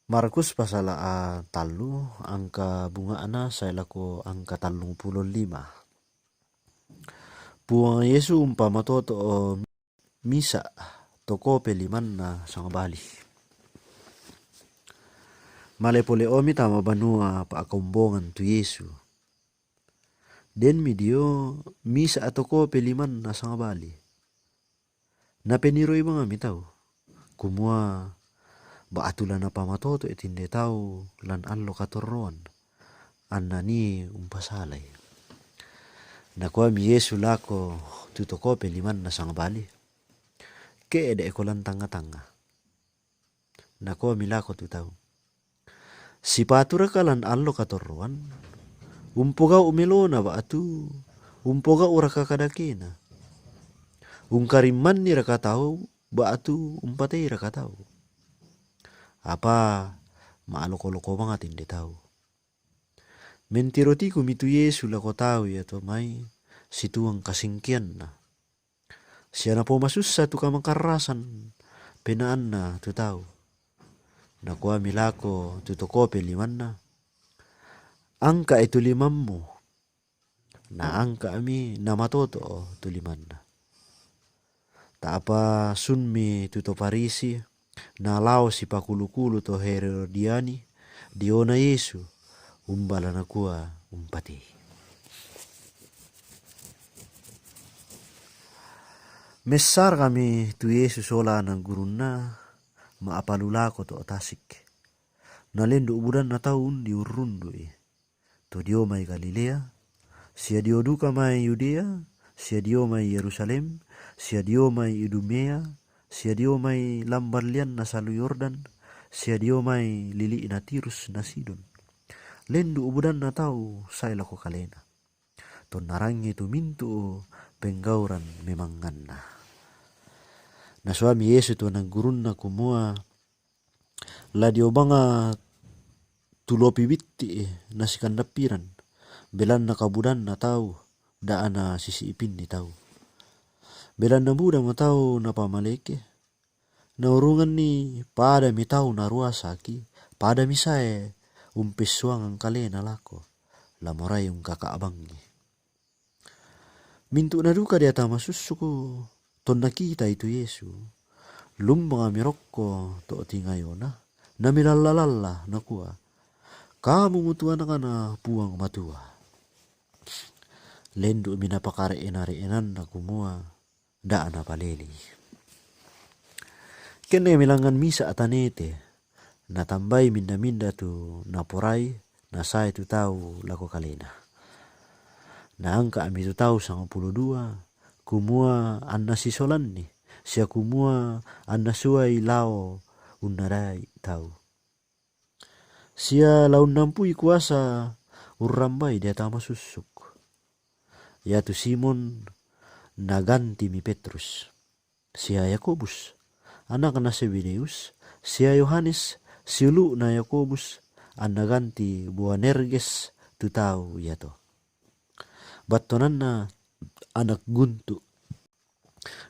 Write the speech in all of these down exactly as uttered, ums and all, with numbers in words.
Markus pasal a tallu, angka bunga'na sae lako angka tallung pulo lima. Puang Yesu umpamatoto' misa' to kope limanna sangbali. Male pole omi tama banua pa'akombongan tu Yesu. Denmi dio misa' to kope limanna sangbali. Napeniroi bangami tau, kumua ba'tu la napamatoto'i tinde tau lan allo katorroan, anna nie umpasalai. Nakuami Yesu lako tu to kope limanna sangbali, ke'de'ko lan tangnga-tangnga. Nakuami lako tu tau, sipaturaka lan allo katorroan? Umpogau' melona ba'tu umpogau'raka kadakena? Ungkarimmanniraka tau ba'tu umpateiraka tau? Apa ma'loko-loko banga tinde tau. Mentirotikumi tu Yesu lako tau iato mai situang kasingkeanna. Sia napomasussa tu kamakarrasan penaanna tu tau. Nakuami lako tu to kope limanna, angka'i tu limammu. Naangka'mi namatoto' tu limanna. Ta'pa sunmi tu to Parisi, nalao sipakulu-kulu to Herodiani diona Yesu, umba la nakua umpatei. Messarakami tu Yesu sola anak gurunna, ma'palu lako to tasik. Nalendu' budanna tau undi urrundu'i. Tu dio mai Galilea, sia dio duka mai Yudea, sia dio mai Yerusalem, sia dio mai Idumea, sia dio mai lamballianna salu Yordan, sia dio mai lili'na Tirus na Sidon. Lendu' budanna tau sae lako kalena. Tonna rangi tu mintu' penggauran memangnganna. Nasuami Yesu tu anak gurunna kumua, la dio banga tu lopi bitti' nasikandappiran, belanna kabudanna tau, da'a nasisi'pinni tau. Belanna budamo tau napamaleke, naurunganni padami tau naruasaki, padami sae umpessuangan kalena lako, la morai ungkaka'bangi. Mintu'na duka deata masussuku, tonna kitai tu Yesu, lumbangmi rokko to tingayona, namilalla-lalla, nakua, kamu mutu anakna Puang Matua. Lendu'mi napakare'ena-re'enanna kumua, da'a napalelei. Kennemi langngan misa' tanete, natambai minda-minda tu naporai, nasae tu tau lako kalena. Naangka'mi tu tau sangpulo dua, kumua anna sisolanni, sia kumua anna suai lao unnadai tau. Sia la unnampui kuasa urrambai deata masussuk. Iatu Simon nagantimi Petrus, sia Yakobus, anakna Zebedeus, sia Yohanes, siulu'na Yakobus, anna ganti Boanerges tu tau iato. Battuananna anak guntu',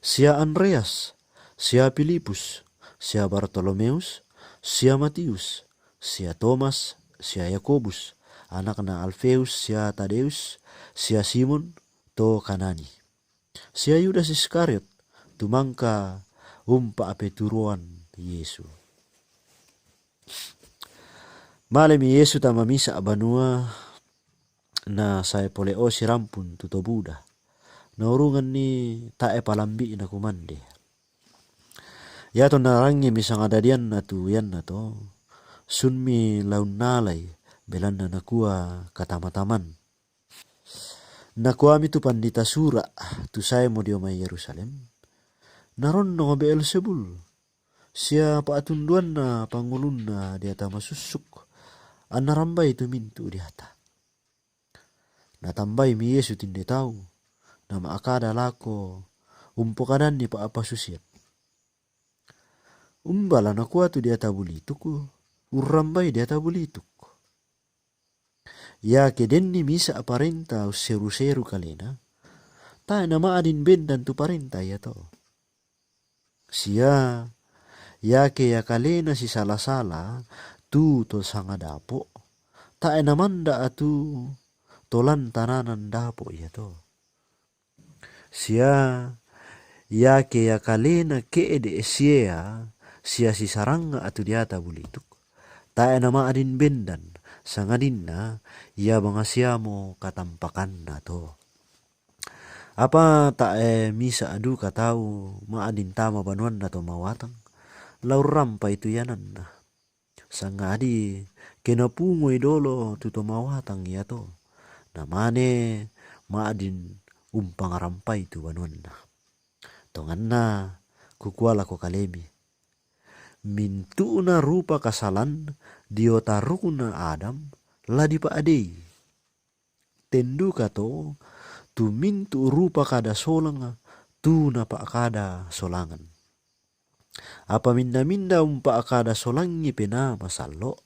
sia Andreas, sia Filipus, sia Bartolomeus, sia Matius, sia Tomas, sia Yakobus, anakna Alfeus, sia Tadeus, sia Simon to Kanani, sia Yudas Iskariot, tu mangka umpa'peturoan Yesu. Malemi Yesu tama misa' banua, nasae pole osi rampun tu to buda. Naurunganni tae' palambi'na kumande. Iatonna rangimi sangadadianna tu iannato, sunmi la unnalai, belanna nakua katama-taman. Nakuami tu pandita sura', tu saemo dio mai Yerusalem, naronnong Beelzebul, sia pa'tunduanna pangulunna deata masussuk, anna rambai tu mintu' deata. Natambaimi Yesu tinde tau, nama'kada lako, umpokadanni pa'pasusian. Umba la nakua tu deata bulituk, urrambai deata bulituk. Iake denni misa' parenta usseru-seru kalena, tae' nama'din bendan tu parenta iato. Sia iake ia kalena sisala-sala, tu to sanga dapo', tae' namanda' tu to lan tananan dapo' iato. Sia iake ia kalena ke'de' siea sia sisarangnga' tu deata bulituk, tae' nama'din bendan, sangadinna ia bangasiamo katampakanna to. Apa tae' misa' duka tau ma'din tama banuanna to mawatang, la urrampai tu iananna. Sangadi ke napungoi dolo tu to mawatang iato, namane ma'din umpangarampai tu banuanna. Tonganna kukua lako kalemi, mintu'na rupa kasalan dio tarukna Adam la dipa'dei. Ten duka to tu mintu' rupa kada solang tu napa'kada solangan. Apa minda-minda umpa'kada solangi Penaa Masallo',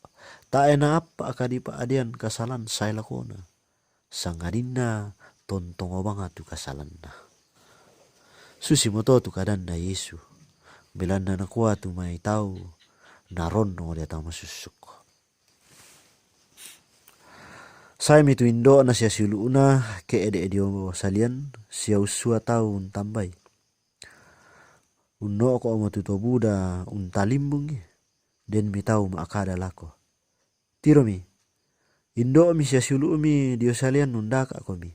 tae' naappa'ka dipa'dean kasalan sae lakona, sangadinna tontongo banga tu kasalanna. Susimoto tu kadanna Yesu, belanna nakua tu mai tau naronno deata masussuk. Saemi tu indo'na sia siulu'na ke'de' dio salian sia ussua tau untambai. Unno'komo tu to buda untalimbungi, denmi tau ma'kada lako, tiromi, indo'mi sia siulu'mi dio salian undaka'komi.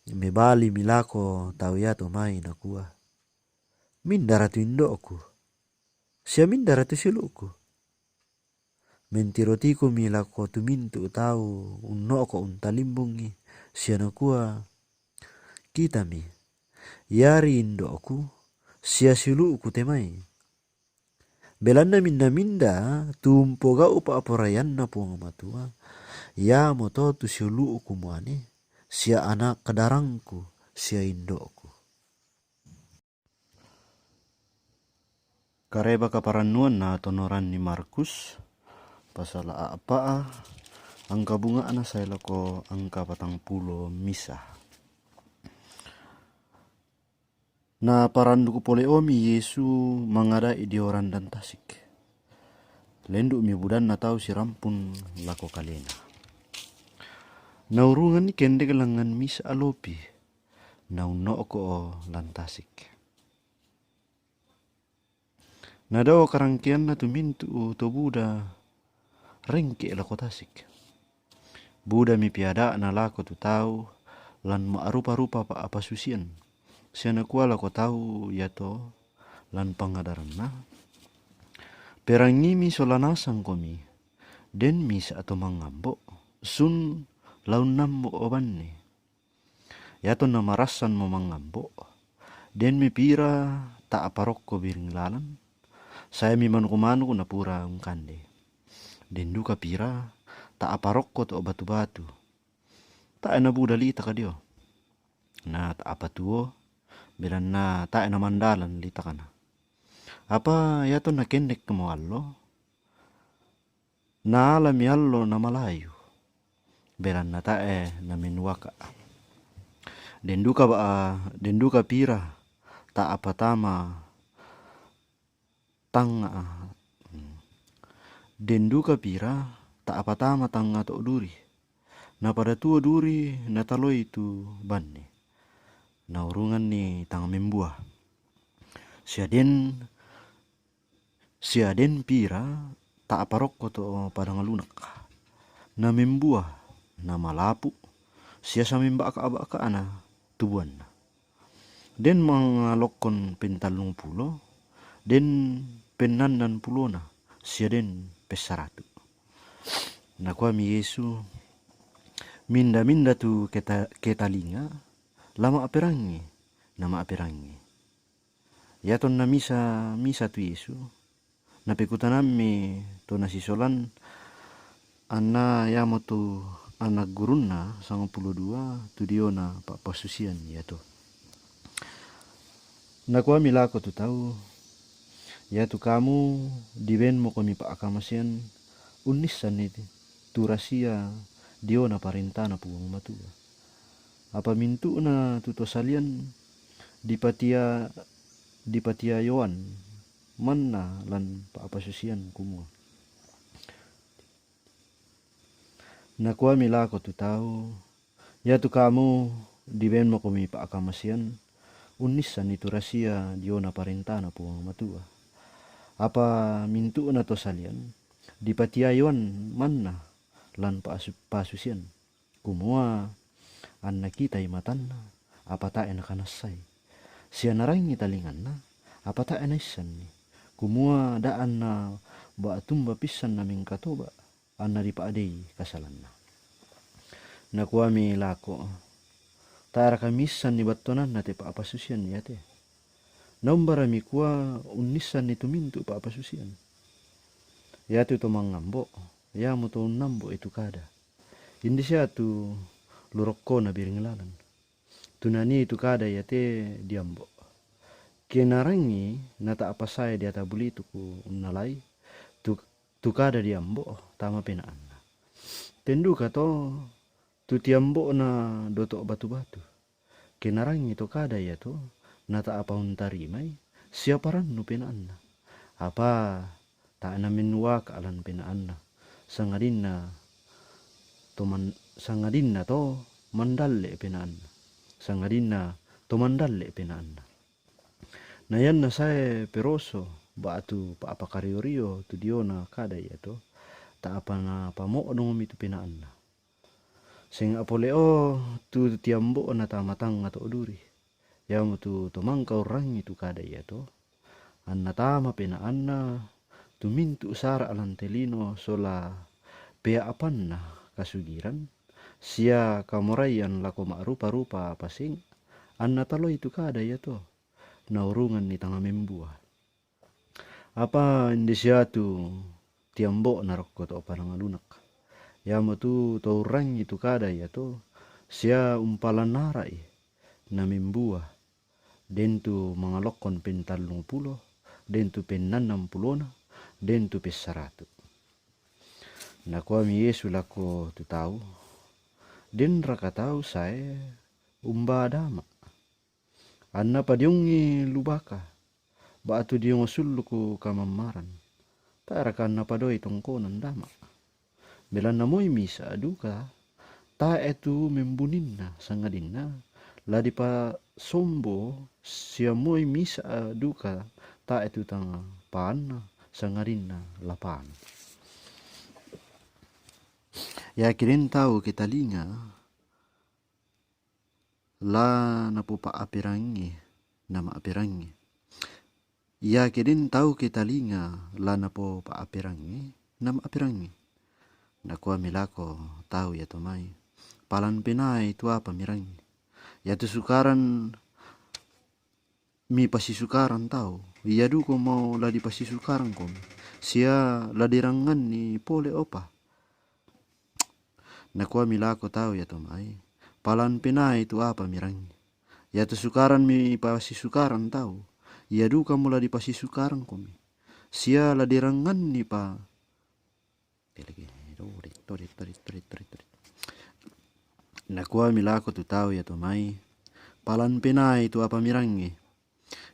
Mebalimi lako tau iato mai nakua, mindara tu indo'ku? Sia mindara tu siulu'ku? Mentirotikumi lako tu mintu' tau unno'ko untalimbungi, sia nakua, kitami, iari indo'ku sia siulu'ku te mai. Belanna minda-minda tu umpogau' pa'poraianna Puang Matua, iamoto tu siulu'ku muane, sia ana' kadarangku, sia indo'ku. Kareba kaparannuanna tonoranni Markus, pasala a'pa'a, angka bunga'na sae lako angka patangpulo misa. Na parandu pole'omi Yesu mangada'i dio randan tasik. Lendu'mi budanna tau sirampun lako kalena. Naurunganni kendek langngan misa' lopi, naunno'ko lan tasik. Nadao karangkeanna tu mintu' to buda rengke' lako tasik. Budami piada'na lako tu tau lan ma'rupa-rupa pa-, pasusian, sia nakua lako tau iato lan pangadaranna, perangimi sola nasangkomi, den misa' to mangngambo', sun la unnambo' banne. Iatonna marassanmo mangngambo', denmi pira ta'parokko biring lalan, saemi manuk-manuk napura ungkande. Den duka pira ta'parokko to batu-batu. Tae' nabuda litaka dio. Na ta'patuo, belanna tae' namandalan litakna. Apa iatonna kendekmo allo, naalami allo namalayu, belanna tae' namenuaka'. Den duka ba-, den duka pira ta'patama tangnga, den duka pira ta'patama tangnga to duri, napada tuo duri nataloi tu banne, naurunganni tang membua. Sia den Sia den pira ta'parokko to padang lunak, namembua, namalapu', sia samemba'ka'-ba'ka'na tubuanna. Den mangalokkon pentallung pulo, den pennannan pulona, sia den pessaratu'. Nakuami Yesu, minda-minda tu keta-, ketalinga, la ma'perangi, nama'perangi. Iatonna misa-misa tu Yesu, napekutanammi to nasisolan, anna iamotu anak gurunna sangpulo dua tu diona pa'pasusian iato. Nakuami lako tu tau, iatu kamu dibenmokomi pa'kamasean, unnissanni tu rasia diona parentana Puang Matua. Apa mintu'na tu to salian dipatia-, dipatiayoan manna lan pa'pasusian kumua, Nakuami lako tu tau, "Iatu kamu diben mako mi pa'akamasean unnissanni tu rasia diona parentana Puang Matua. Apa mintu'na to salian dipatiayoan manna lan pa'asu-, pa'asusian, kumua annakitai matanna, apa tae' nakanassai. Sianarangi talinganna, apa tae' naissanni, kumua da' anna ba'tumba pissanna mengkatoba', anna dipa'dei kasalanna." Nakuami lako, "Tae'raka miissanni battuananna te pa'pasusian iate? Naumbara mikua unnissanni tu mintu' pa'pasusian? Iatu to mangambo', iamoto unnambo'i tu kada. Inde sia tu lurokkona biring lalan. Tunanii tu kada iate diambo'. Kenarangi nata'pasae diata bulituk unnalai tu, tu kada diambo' tama pena'anna. Tenduka to tu tiambo'na doto' batu-batu. Kenarangi to kada iato nata'pa untarimai, sia parannu pena'anna. Apa tae' namennuaka lan pena'anna, sangadinna to man-, sangadinna to mandalle' pena'anna, sangadinna to mandalle' pena'anna. Na ianna sae peroso ba'tu pa'pakario-rio tu diona kada iato, ta'pa napamo'dongmi tu pena'anna. Seng apole'o tu tiambo'na tama tangnga to duri. Iamotu to mangka urrangi tu kada iato, anna tama pena'anna tu mintu' sara' lan te lino sola pea'panna kasugiran, sia kamoraian lako ma'rupa-rupa paseng, anna taloi tu kada iato, naurunganni tang membua. Apa inde sia tu tiambo'na rokko to padang lunak. Iamotu to urrangi tu kada iato, sia umpalannara'i, namembua, den tu mangalokkon peng tallung pulo, den tu peng annang pulona, den tu peng saratu'." Nakuami Yesu lako tu tau, "Denraka tau sae umbaa dama'? Anna padiongi lubaka, ba'tu diongo sulluku kamammaran. Tae'raka anna padoi tongkonan dama'? Belanna moi misa' duka tae' tu membuninna, sangadinna la dipasombo, sia moi misa' duka tae' tu tang paanna, sangadinna la paan." Iake den tau ketalinga, la napopa'aperangi, nama'aperangi. Iake den tau ketalinga, la napopa'aperangi, nama'aperangi. Nakuami lako tau iato mai, "Palan penae tu apa mirangi. Iatu sukaran mipasisukaran tau, ia duka mo la dipasisukarangkomi, sia la diranganni pole opa." Nakuami lako tau iato mai, "Palan penae tu apa mirangi. Iatu sukaran mipasisukaran tau, ia duka mo la dipasisukarangkomi, sia la diranganni pa." Nakuami lako tu tau iato mai, "Palan penae tu apa mirangi.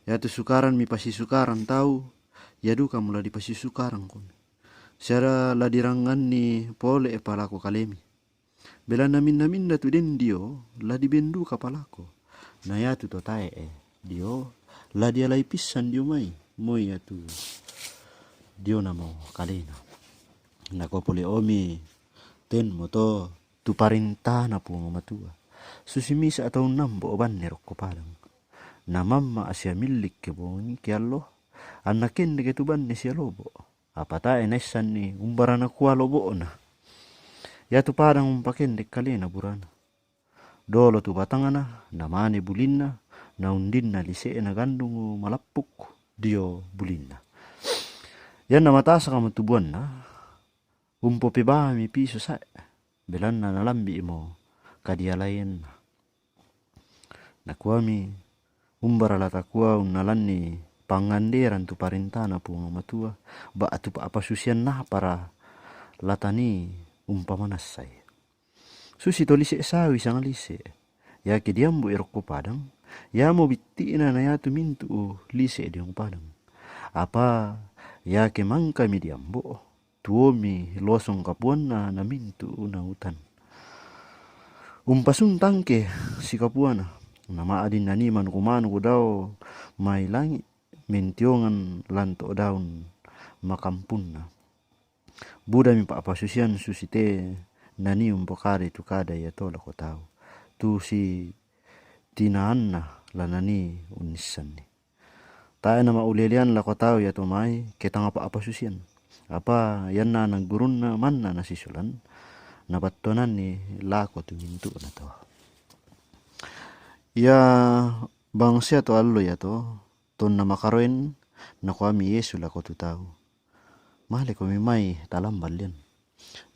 Iatu sukaran mipasisukaran tau, ia duka mo la dipasisukarangkomi, sia la diranganni pole pa lako kalemi. Belanna minna-minna tu den dio, la diben duka pa lako. Na iatu to tae' dio, la dialai pissan dio mai, moi iatu diona mo kalena." Nakua pole'omi, "Tenmo to tu parentana Puang Matua. Susi misa' tau nambo' banne rokko padang, namamma' sia millik ke bongi ke allo, anna kendeke tu banne sia lobo'. Apa tae' naissanni umbara nakua lobo'na. Iatu padang umpakendek kalena burana. Dolo tu batangna, namane bulinna, naundinna lise'na gandung malappuk dio bulinna. Ianna matasakmo tu buanna, umpopebaami piso sae, belanna nalambi'mo kadialaenna." Nakuami, "Umbara la takua unnalanni panganderan tu parentana Puang Matua, ba'tu pa'pasusian napara la tanii umpamanassai? Susi to lise' sawi sanglise', iake diambo'i rokko padang, iamo bitti'na na iatu mintu' lise' diong padang. Apa iake mangkami diambo', tuomi losong kapuanna namintu' nautan. Umpasuntangke sikapuana, nama'din nanii manuku-manuku dao mai langi', mentiongan lanto' daun makampunna. Budami pa'pasusian susite nanii umpokadai tu kada iato lako tau, tu sitinaanna la nanii unnissanni. Tae' nama'ulian lako tau iato mai, ke tang pa'pasusian. Apa ianna ana' gurunna manna nasisulan, napattuananni lako tu mintu'na to. Ia bangsia to allo iato, tonna makaroen, nakuami Yesu lako tu tau, "Malekomi mai talamban lian."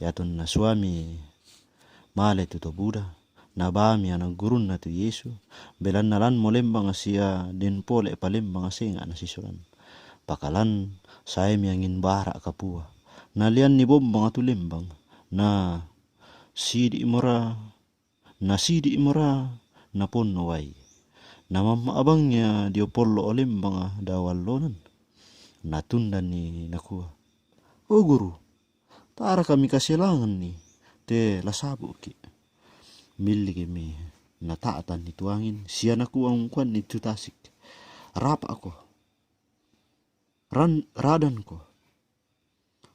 Ia tonna suami male tu to buda, nabaami ana' gurunna tu Yesu, belanna lanmo lembang sia den pole palembang senga' nasisulan. Pakalan saemi angin bara' kapua. Nalianni bombang tu lembang. Na sidi' mora, na sidi' mora, naponno wai. Namamma' abang ia dio pollo lembang dao allonan. Natundanni nakua, "O Guru, taraka mikasilanganni, te la sabu'ki'." Millikimi nata'tanni tu angin, sia nakua ungkuanni tu tasik, "Rapa'ko. Ran-, radanko."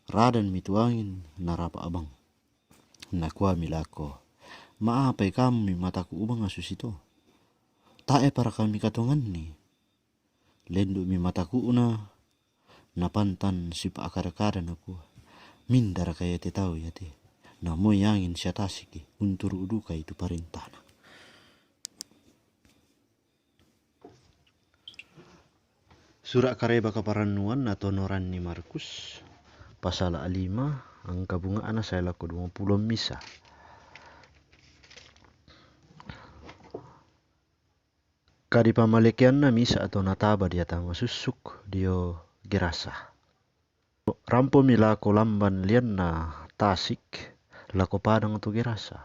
Radanmi tu angin, narapa' abang. Nakuami lako, "Ma'apai kamu mi mataku' ubang susito? Tae' paraka mikatonganni?" Lendu'mi mataku'na, napantan sipa'kada-kada nakua, "Mindaraka iate tau iate? Namoi angin sia tasiki unturu' dukai tu parentana." Sura' kareba kaparannuan natonoranni Markus, pasala lima, angka bunga'na sae lako duampulo misa. Kadipamalekeanna misa' to nataba diata masussuk dio Gerasa. Rampomi lako lamban lianna tasik, lako padang to Gerasa.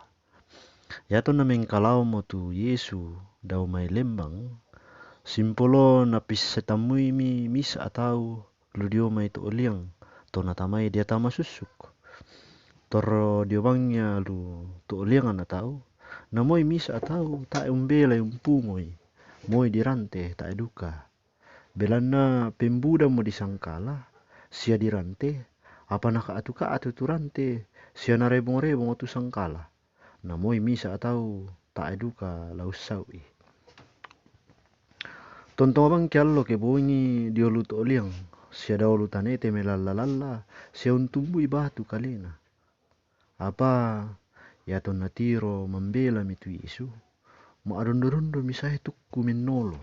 Iatonna mengkalaomo tu Yesu dao mai lembang, simpolo napissatammuimi misa' tau lu dio mai to liang, to natamai diata masussuk. Torro dio bangngia lu to liang ana' tau, namoi misa' tau tae' umbelai umpungoi, moi dirante tae' duka. Belanna pembudamo disangkala, sia dirante, apa naka'tu-ka'tu tu rante, sia narebong-rebong tu sangkala. Namoi misa' tau tae' duka la ussau'i. Tontong bangke allo ke bongi dio lu to liang, sia dao lu tanete melalla-lalla, sia untumbui batu kalena. Apa iatonna tiro mambelami tu Yesu, ma'dondo-dondomi sae tukku mennolo.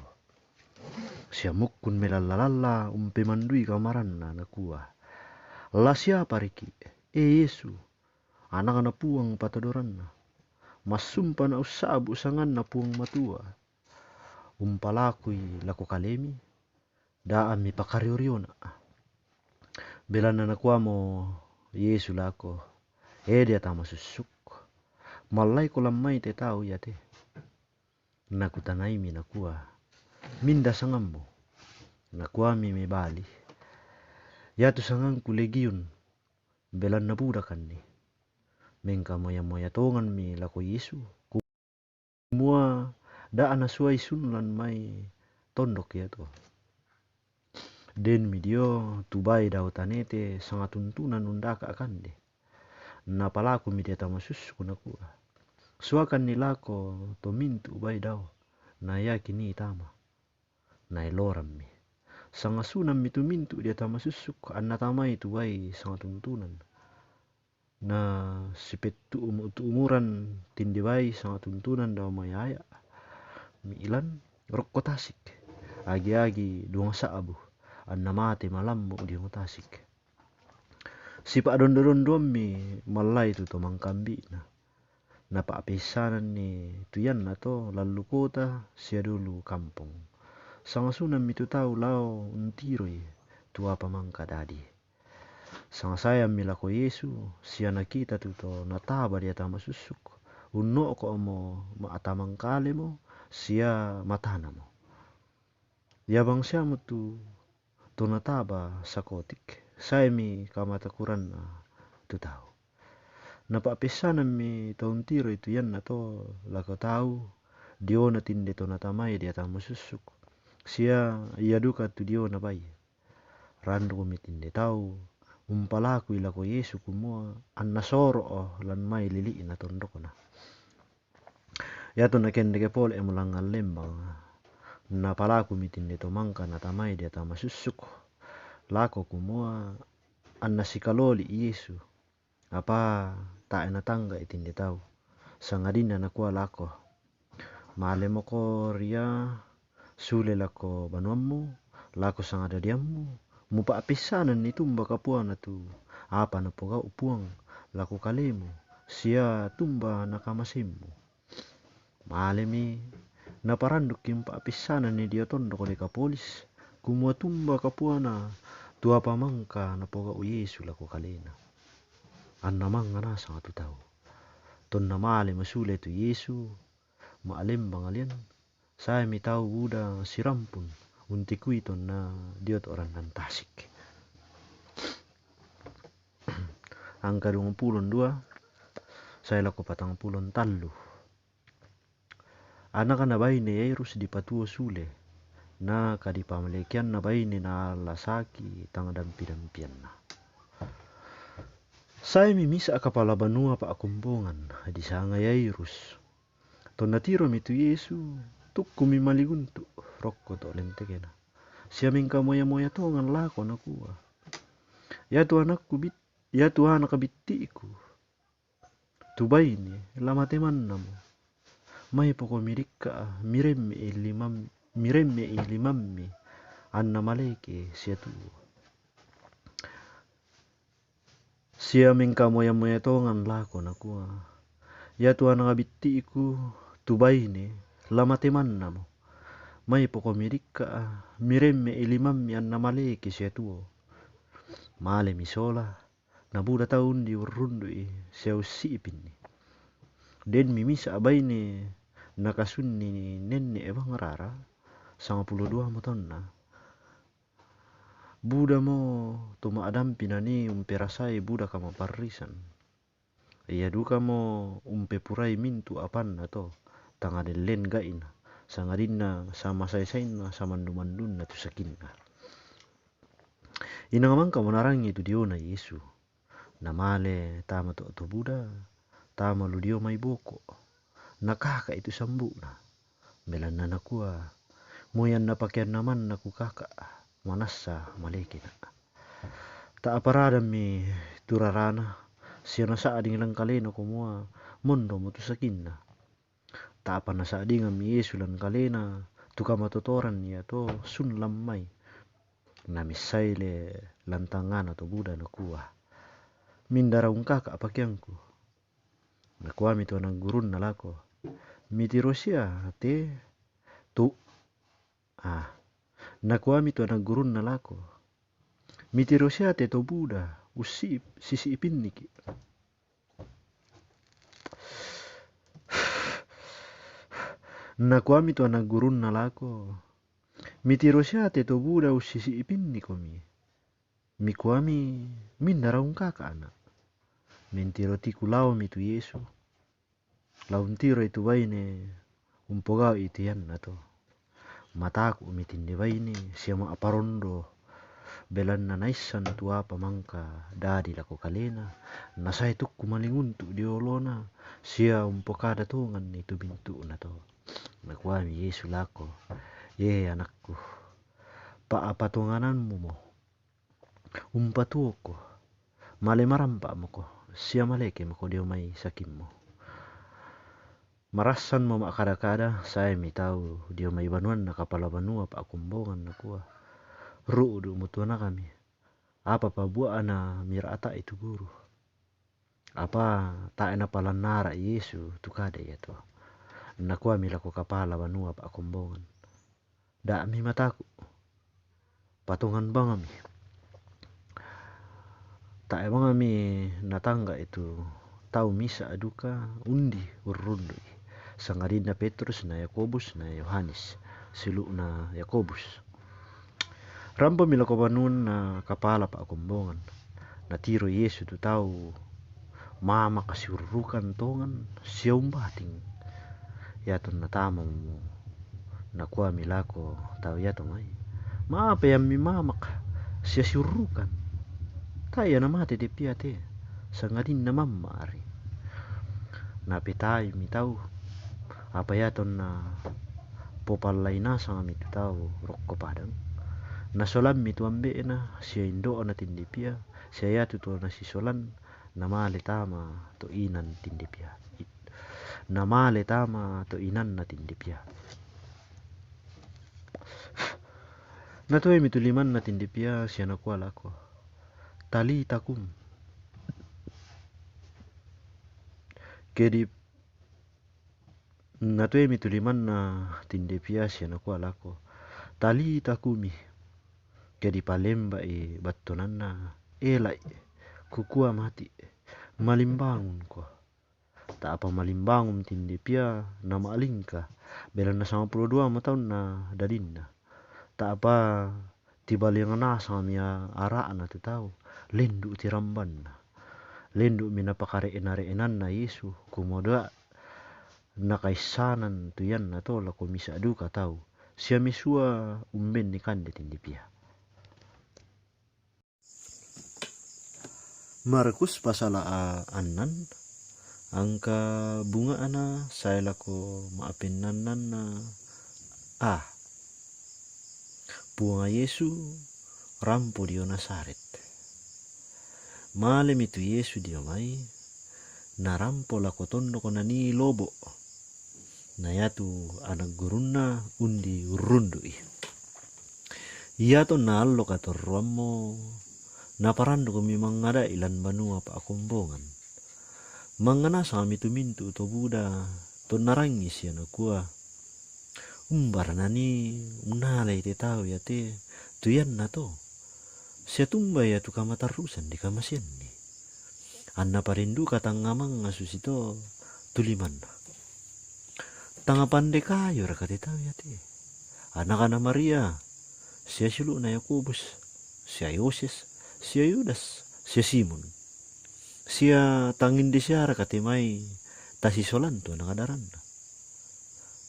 Sia mukkun melalla-lalla umpemandui kamaranna, nakua, "La siapa riki', e Yesu, Anakna Puang patodoranna? Massumpa na ussabu' sanganna Puang Matua. Umpalakui lako kalemi, da'ammi pakario-riona." Belanna nakuamo Yesu lako, "E diata masussuk, mallaiko lammai te tau iate?" Nakutanaimi nakua, "Minda sangammu?" Nakuami mebali, "Iatu sangangku Legiun, belanna budakanni." Mengkamoya-moya tonganmi lako Yesu, kumua da'a nasuai sunlan mai tondok iato. Denmi dio tu bai dao tanete sangatuntunan undaka' kande. Napalakumi diata masussuk nakua, "Suakanni lako to mintu' bai dao, na iaki ni tama." Naelorammi. Sangasunammi tu mintu' diata masussuk anna tamai tu bai sangatuntunan. Na sipettu'umu-tu'umuran tinde bai sangatuntunan dao mai aya'. Milan rokko tasik, agi-agi duang sa'bu, anna mate malammu' diong tasik. Sipa'dondo-dondoammi mallai tu to mangkambi'na. Napa'peissananni tu iannato lallu kota sia dulu kampong. Sangasunammi tu tau lao untiroi tu apa mangka dadi. Sangasaeammi lako Yesu, sia nakita tu to nataba diata masussuk, unno'ko'mo ma'tamangkalemo sia matanamo. Ia bangsiamo tu to nataba sakotik, Saemi kamatakuranna tu tau. Napa'peissanammi to untiroi tu iannato lako tau diona tinde to natamai deata masussuk, sia ia duka tu diona baie. Randukmi tinde tau umpalakui lako Yesu kumua anna soro'o lan mai lili'na tondokna. Iatu nakendeke pole'mo langngan lembang, napalakumi tinde to mangka natamai deata masussuk lako kumua anna sikaloli Yesu. Apa tae' natangga'i tinde tau, sangadinna nakua lako, "Malemoko ria, sule lako banuammu, lako sangadadiammu, mupa'peissananni tumba kapuana tu apa napogau' Puang lako kalemu, sia tumba nakamasemmu." Malemi, naparandukki umpa'peissananni dio tondok Dekapolis, kumua tumba kapuana tu apa mangka napogau' Yesu lako kalena. Anna mangnga nasang tu tau. Tonna malemo sule tu Yesu, ma'lembang lian, saemi tau buda sirampun untikui tonna dio to randan tasik. Angka duangpulo dua sae lako patangpulo tallu. Anakna baine Yairus dipatuo sule, na kadipamalekeanna baine naallasaki tang dampi-dampianna. Saemi misa' kapala banua pa'kombongan, disanga Yairus. Tonna tiromi tu Yesu, tukkumi maliguntu' rokko to lentekna. Sia mengkamoya-moya tongan lako, nakua, "Iatu anakku bit-, iatu anak bitti'ku tu baine, la mate mannamo. Maipoko midikka', miremme'i limam-, miremme'i limammi, anna maleke sia tuo." Sia mengkamoya-moya tongan lako, nakua, "Iatu anak bitti'ku tu baine, la mate mannamo. Maipoko midikka', miremme'i limammi, anna maleke sia tuo." Malemi sola, nabuda tau undi urrundu'i sia ussi'ipinni. Denmi misa' baine nakasunni nenne'e bang rara, sangpulo duamo taunna. Budamo to ma'dampi nanii umperasai buda kamaparrisan. Ia dukamo umpepurai mintu' apanna to, tangnga dellen gai'na, sangadinna samasai-sainna samandu-mandunna tu sakinna. Inang mangkamo narangi tu diona Yesu. Namale tama to, to buda, tama lu dio mai boko'. Nakaka'i tu sambu'na. Belanna nakua, "Moi anna pakeanna manna kukaka', manassa malekena'." Ta'paradammi tu rarana, sia nasa'ding lan kalena kumua, monromo tu sakinna. Ta'pa nasa'dingammi Yesu lan kalena tu kamatotoran iato sun lan mai. Namissai le lan tangngana to buda, nakua, "Minda raung kaka' pakeangku?" Nakuami tu anak gurunna lako, "Mitiro sia te tu-, ah." Nakuami tu anak gurunna lako, "Mitiro sia te to buda, ussi-, sisi'ipinniki'." Nakuami tu anak gurunna lako, "Mitiro sia te to buda, ussisi'ipinnikomi?" Mikuami, "Minda raung kaka', ana'?" Mentiro tiku laomi tu Yesu. Lao untiroi tu baine umpogau'i tu iannato. Mataku'mi tinde baine sia ma'parondo, belanna naissan tu apa mangka dadi lako kalena, nasae tukku malinguntu' dio olona, sia umpokada tonganni tu bintu'nato. Nakuami Yesu lako, "Ye anakku, pa'apa tonganammu mo? Umpatuoko, male marampa'moko, sia malekemoko dio mai sakimmu." Marassanmo ma'kada-kada, saemi tau dio mai banuanna kapala banua pa'kombongan, nakua, "Ru'du'mo tu anakmi, apa pabua'na mira'ta'i tu guru?" Apa tae' napalannara' Yesu tu kada iato. Nakuami lako kapala banua pa'kombongan, "Da'mi mataku'. Patongan bangami." Tae' bangami natangga'i tu tau misa' duka undi urrundu'i, sangadinna Petrus na Yakobus na Yohanes, siulu'na Yakobus. Rampomi lako banuanna kapala pa'kombongan. Natiro Yesu tu tau mamak siurrukan tongan sia umbating. Iatu natamamo, nakuami lako tau iato mai, "Ma'apa iammi mamak sia siurrukan? Tae' ia namate de pia te, sangadinna mamma'ri." Napetaimi tau, apa iatonna popallai nasangmi tu tau rokko padang. Nasolammi tu ambe'na sia indo'na tinde pia, sia iatu to nasisolan namale tama to inan tinde pia. Namale tama to inanna tinde pia. Natoemi tu limanna tinde pia sia nakua lako, "Talita kum." Kedi-, natoemi tu limanna tinde pia sia nakua lako, "Talita kumi." Kedi palemba'i battuananna, "Ela'i, kukua mati', malimbangunko." Ta'pa malimbangun tinde pia nama'lingka, belanna sampulo duamo taunna dadinna. Ta'pa tibalinga nasangmi ara'na tu tau, lendu' tirambanna. Lendu'mi napakare'na-re'nanna Yesu, kumua dua' nakaissanan tu iannato lako misa' duka tau, sia misua umbenni kande tinde pia. Markus pasala a-, annan, angka bunga'na sae lako ma'pennannanna a. Puang Yesu rampo dio Nazaret. Malemi tu Yesu dio mai, narampo lako tondok nanii lobo'. Na iatu ana' gurunna undi urrundu'i. Iatonna allo katorroammo, naparandukmi mangngada'i lan banua pa'kombongan. Mangnga nasangmi tu mintu' to buda, tonna rangi sia nakua, "Umbara nanii unnalai te tau iate tu iannato? Sia tumba ia tu kamatarrusan dikamaseanni?" Anna parinduka tangnga mangnga susito tu limanna. "Tanga pande kayuraka te tau iate? Anakna Maria, sia siulu'na Yakobus, sia Yoses, sia Yudas, sia Simon? Sia tangnginde siaraka te mai tasisolan tu ana' kadaranna?"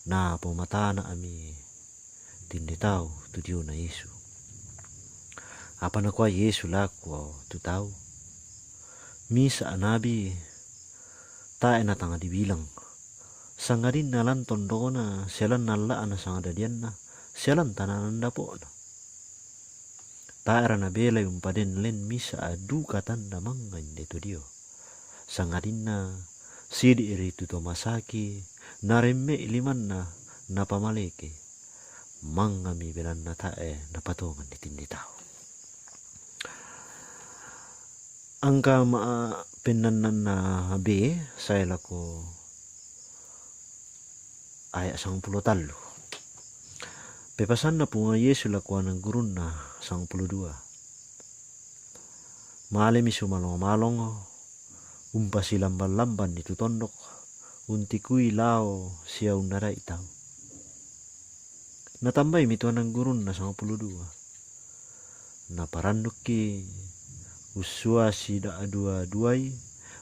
Napomatana'mi tinde tau tu diona Yesu. Apa nakua Yesu lako tu tau, "Misa' nabi tae' natanga dibilang, sangadinna lan tondokna, sia lan alla'na sangadadianna, sia lan tana' nandapo'na. Tae'ra nabelai umpaden len misa' duka tanda mangnga inde to dio. Sangadinna sidi'ri tu to masaki, naremme'i limanna, napamaleke. Mangngami belanna tae' napatongan ditinde tau." Angka ma-, pennannanna B sae lako aya' sangpulo tallu. Pepasanna Puang Yesu lako ana' gurunna sangpulo dua. Malemi sumalong-malong, umpasilamban-lambanni tu tondok, untikui lao sia unnada'i tau. Natambaimi tu ana' gurunna sangpulo dua. Naparandukki ussua sidua-duai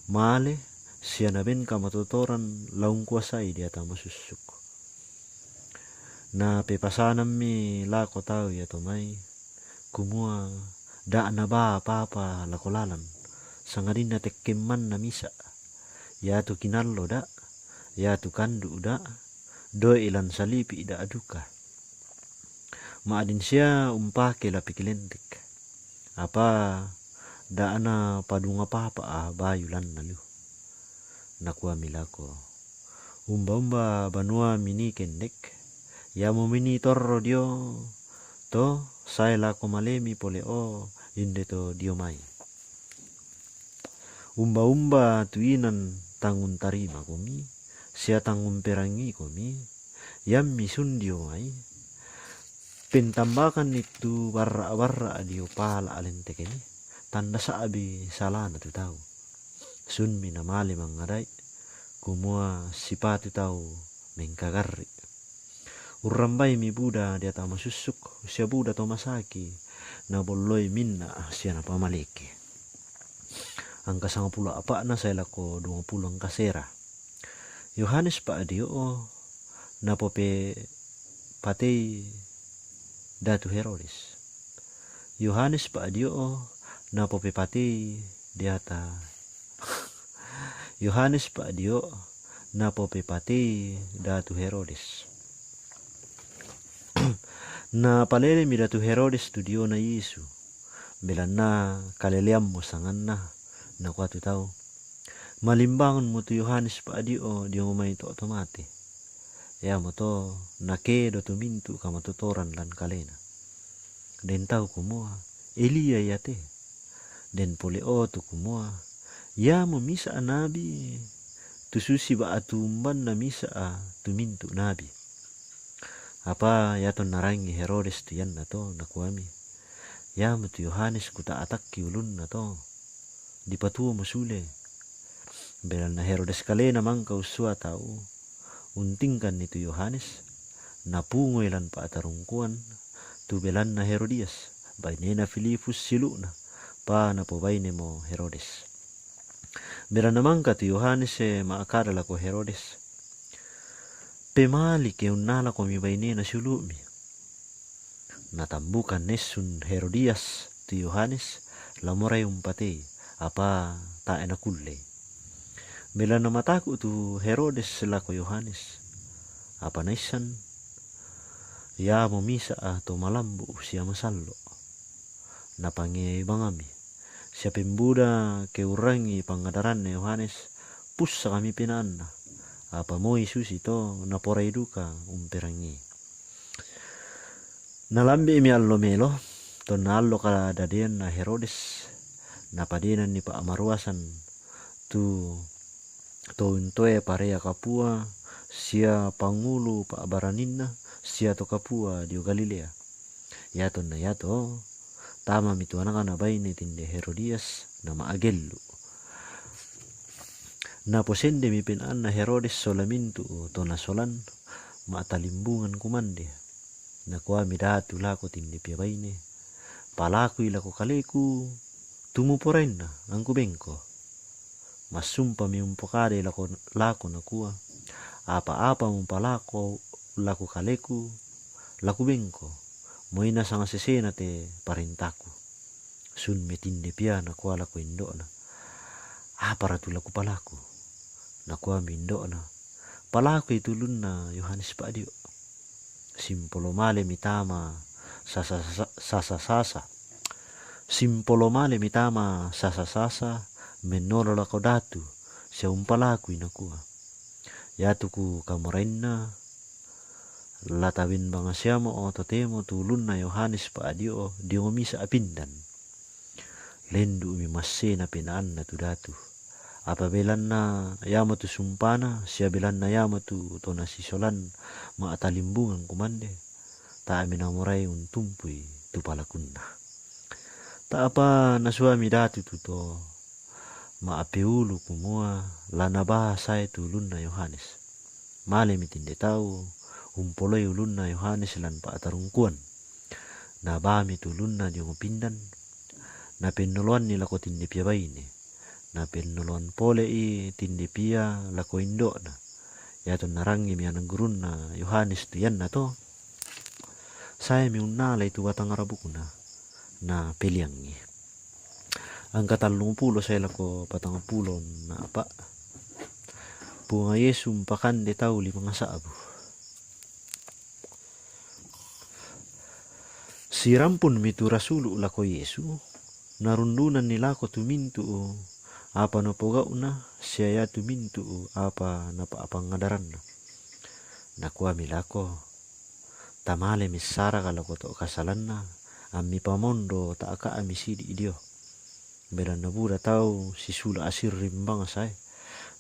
male sia naben kamatotoran la ungkuasai deata masussuk. Napepasanammi lako tau iato mai, kumua, "Da' nabaa apa-apa lako lalan, sangadinna tekkemmanna misa'. Iatu kinallo da', iatu kandu' da', doi' lan salipi' da' duka. Ma'din sia umpake lapi kilenrek, apa da' napadung apa-apa bayu lanna liu." Nakuami lako, "Umba-umba banua minii kendek, iamo minii torro dio to sae lako malemi pole o inde to dio mai. Umba-umba tu inan tang untarimakomi, sia tang umperangikomi, iammi sun dio mai, pentambakanni tu barra'-barra' dio pala' lentekeni, tanda sa'bi salana tu tau." Sunmi namale mangngada'i, kumua sipatu tau mengkagarri'. Urrambaimi buda deata masussuk, sia buda to masaki, nabolloi minna' sia napamaleke. Angka sangpulo apa'na sae lako duangpulo angka sera. Yohanes Pa'dio'o napopepatei Datu Herodes. Yohanes Pa'dio'o napopepatei deata Yohanes Pa'dio' napopepatei Datu Herodes. Napalelemi Datu Herodes tu diona Yesu, belanna kaleleammo sanganna, nakua tu tau, malimbangunmo tu Yohanes Pa'dio'o dio mai to' to mate. Iamoto nakedo tu mintu' kamatotoran lan kalena. Den tau kumua, Elia iate. Den pole'o tu kumua, iamo misa' nabi, tu susi ba'tu umbanna misa' tu mintu' nabi. Apa iatonna rangi Herodes tu iannato, nakuami, iamo tu Yohanes kuta'atakki ulunna to, dipatuomo sule. Belanna Herodes kalena mangka ussua tau untingkanni tu Yohanes, napungoi lan pa'tarungkuan tu belanna Herodias, bainena Filipus siulu'na, pa napobainemo Herodes. Belanna mangka tu Yohanes ma'kada lako Herodes, pemali ke unnalakomi bainena siulu'mi. Natambukan nessun Herodias tu Yohanes, la morai umpatei, apa tae' nakullei. Belanna mataku' tu Herodes lako Yohanes, apa naissan iamo misa' to malambu' sia masallo'. Napangeai bangami, sia pembuda ke urrangi pangadaranna Yohanes, pussakami penaanna, apa moi susito naporai duka umperangii. Nalambi'mi allo melo, tonna allo kadadeanna Herodes, napadenanni pa'maruasan tu to untoe parea kapua, sia pangulu pa'baraninna, sia to kapua dio Galilea. Iatonna iato, tamami tu anakna baine tinde Herodias, nama'gellu'. Naposendemi penaanna Herodes sola mintu' to nasolan, ma'talimbungan kumande. Nakuami datu lako tinde pia baine, palakui lako kaleku tu muporainna angku bengko. Massumpami umpokadai lako, lako nakua, apa-apa mupalako lako kaleku, laku bengko, moi nasanga sesena te parentaku. Sunmi tinde pia nakua lako indo'na, apara tu laku palaku? Nakuami indo'na, palakui tu ulunna Yohanes Pa'dio'. Simpolo male mitama sasa-, sasa-sasa. Simpolo male mitama sasa-sasa, mennolo lako datu, sia umpalakui nakua, iatu ku kamorainna, la tabembang siamo o totemo tu ulunna Yohanes Pa'dio' dio misa' pindan. Lendu'mi massena penaanna tu datu. Apa belanna iamo tu sumpana, sia belanna iamo tu to nasisolan ma'talimbungan kumande, tae' mi namorai untumpui tu palakunna. Ta'apa nasuami datu tu to ma'peulu kumua la nabaa sae tu ulunna Yohanes. Malemi tinde tau umpoloi ulunna Yohanes lan pa'tarungkuan. Nabaami tu ulunna dio mupindan, napennoloanni lako tinde pia baine, napennoloan pole'i tinde pia lako indo'na. Iatonna rangimi ana' gurunna Yohanes tu iannato, saemi unnalai tu batang arabukna, napeliangi. Angka tallungpulo sae lako patangpulo na apa'. Puang Yesu umpakande tau limang sa'bu. Sirampunmi tu rasulu' lako Yesu, narundunanni lako tu mintu' apa napogau'na, sia iatu mintu' apa napa'pangadaranna. Nakuami lako, tamale missaraka lako to' kasalanna, ammi pamondo ta'ka'mi sidi' dio. Belanna buda tau sisula' asirring bangsae,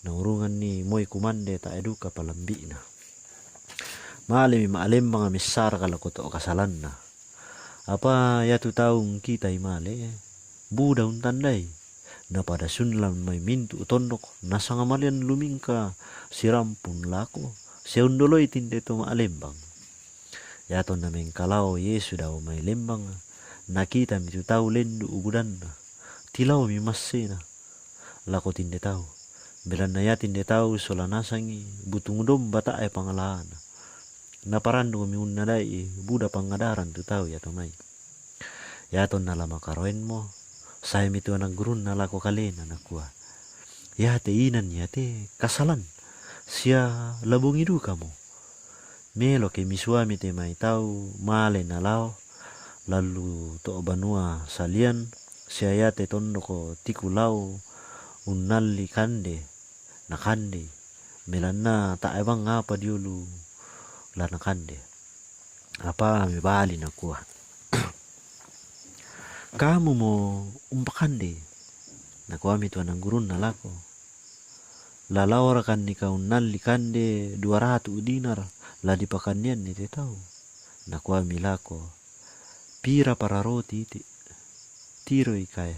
naurunganni moi kumande tae' duka palambi'na. Malemi ma'lembang missaraka lako to' kasalanna. Apa iatu tau ungkitai male, buda untandai. Napada sunlan mai mintu' tondok, nasanga malean lumingka sirampun lako, sia undoloi tinde to ma'lembang. Iatonna mengkalao Yesu dao mai lembang, Nakitami tu tau lendu' budanna, tilaomi massena lako tinde tau. Belanna ia tinde tau sola nasangi butung domba tae' pangalaana. Naparandukmi unnadai buda pangadaran tu tau iato mai. Iatonna la makaroenmo, saemi tu anak gurunna lako kalena, nakua, iate inan iate kasalan, sia labongi dukamo. Melo ke misuami te mai tau male nalao lallu to banua salian, sia iate tondoko tiku lao unnalli kande, nakandei. Belanna tae' bang apa diolu la nakande. Apa mebali, nakua, kamumo umpakandei. Nakuami tu anak gurunna lako, la laorakanni kau unnalli kande dua ratu dinar la dipakandeanni te tau? Nakuami lako, pira para roti iti? Tiroi kae.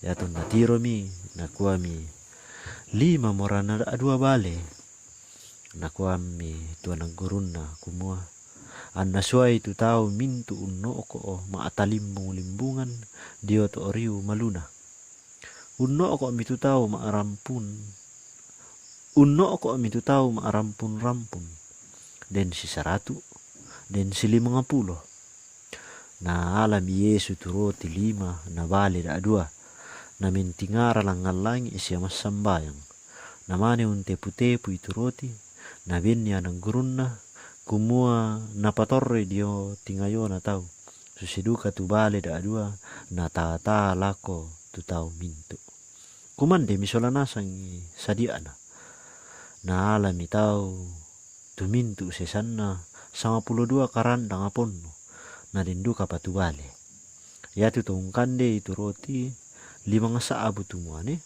Iatonna tiromi, nakuami, lima morana dua bale. Nakuami tu anak gurunna kumua, anna suai tu tau mintu' unno'ko' ma'talimbung-limbungan dio to riu maluna. Unno'ko'mi tu tau ma'rampun, unno'ko'mi tu tau ma'rampun-rampun, den sisaratu', den silimangpulo. Naalami Yesu tu roti lima na bale da'dua, na mentingara langngan langi' sia massambayang. Namane untepu-tepui tu roti, nabenni anak gurunna, kumua napatorroi dio tingayona tau, susi duka tu bale da'dua, natata lako tu tau mintu'. Kumandemi sola nasangi sadia'na. Naalami tau tu mintu' sesanna sangapulo dua karandang aponnu, na den duka patubale. Iatu to ungkandei tu roti limang sa'bu tu muane,